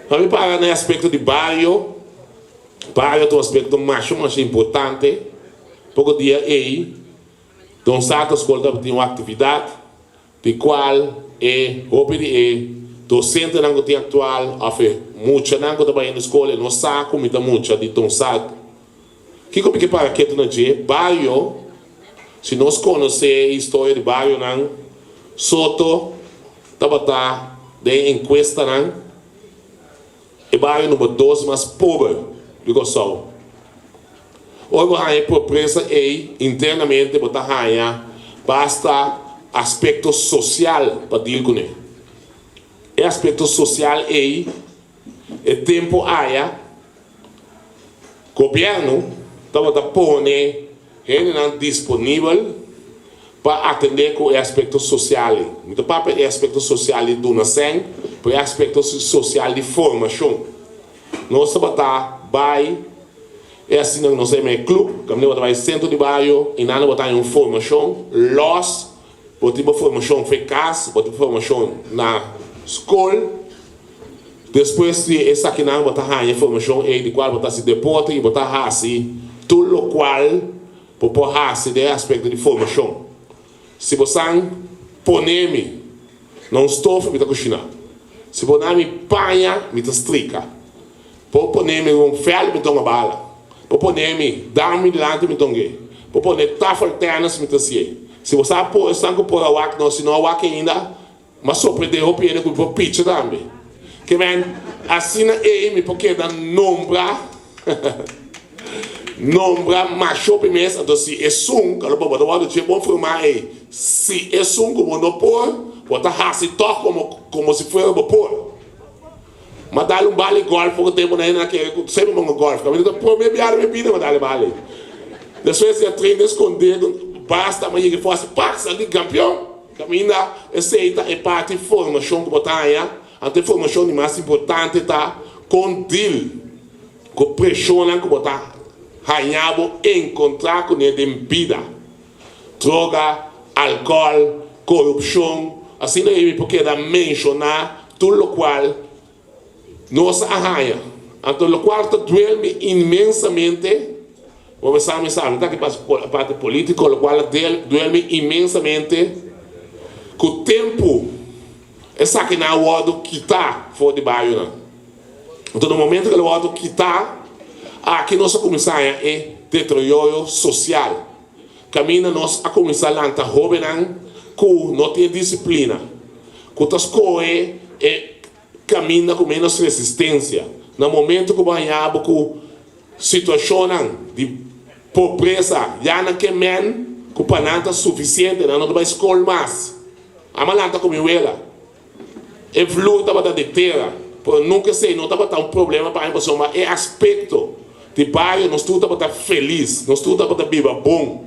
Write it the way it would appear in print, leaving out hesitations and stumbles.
Pa mi para na aspekto di bario, bario ta un aspekto masha masha importante. Poko dia ei, Don Sato Skol tabatin un aktividat di kual e hopi di e dosentenan ku tin aktual òf e muchanan ku ta bayendo skol e no sa ku mi ta mucha di Don Sato. Kiko mi ke para ketu na dje? Bario, si nos konosé e historia di barionan, Soto tabata den enkuestanan e bario number dos mas pober di Kòrsou. Ora bo haña e pobresa ei, internamente bo ta haña basta aspekto sosial pa dil kuné. E aspekto sosial ei, e tempu aya, gobièrnu tabata pone hendenan disponibel pa atendé ku e aspekto sosial ei. Mi ta papia e aspekto sosial di duna sèn, pero e aspekto sosial di formashon. Nos tabata bai e asina ku nos a yama e club, kaminda bo ta bai sentro di bario i nan bo ta haña un formashon lòs. Bo tin bo formashon fe kas, bo tin formashon na skol. Despues di esakinan bo ta haña e formashon ei di kual bo ta hasi deporte i bo ta hasi tur lokual bo por hasi den e aspekto di formashon. Si bo san pone mi na un stof mi ta kushiná. Si bo na mi paña mi ta strika. Bo pone mi riba un vèlt mi ta hunga bala. Bo pone mi dam mi dilanti mi ta hung'é. Bo pone tafeltennis mi ta hasié. Si bo sa por esnan ku por a wak no, si no a wak ainda, m'a sorprendé hopi hende ku mi por picha tambe. Ke men asina ei mi por keda nombra nombra masha hopi mes, anto si esun ku bo ta wòrdu dje bon formá ei, si esun ku bo no por, bo ta hasi tòg komo si fuera bo por. M'a dal un bali gòlf poko tempu na hende a kere ku semper mi hunga gòlf. Kaminda ta promé biaha di mi bida m'a dal e bali. Despues di a train den skondé basta m'a yega e fòsi pak sali kampion. Kaminda esei ta e parti formashon ku bo ta haña. Anto e formashon di mas importante ta kon dil ku preshonnan ku bo ta haña bo enkontrá kuné den bida. Droga, alkòl, korupshon, asina ei mi por keda menshoná tur lokual nos a haña. Anto lokual ta duel mi inmensamente, bo a sa mi sa, mi ta aki pa parti polítiko, lokual a duel mi inmensamente ku tempu esakinan a wòrdu kitá for di barionan. Anto na momento ku el a wòrdu kitá, aki nos a kuminsá haña e deterioro sosial. Kaminda nos a kuminsá lanta hóbennan ku no tin e disiplina, ku ta skohe e kaminda ku ménos resistensia. Na momentu ku bo haña bo ku situashonnan di pobresa, ya nan ke men ku pa nan ta sufisiente, nan no ta bai skol mas. Ama lanta ku mi wela. E vloer tabata di tera, pero nunca esey no tabata un problema pa mi pasobra e aspecto di bario nos tur tabata feliz, nos tur tabata biba bon.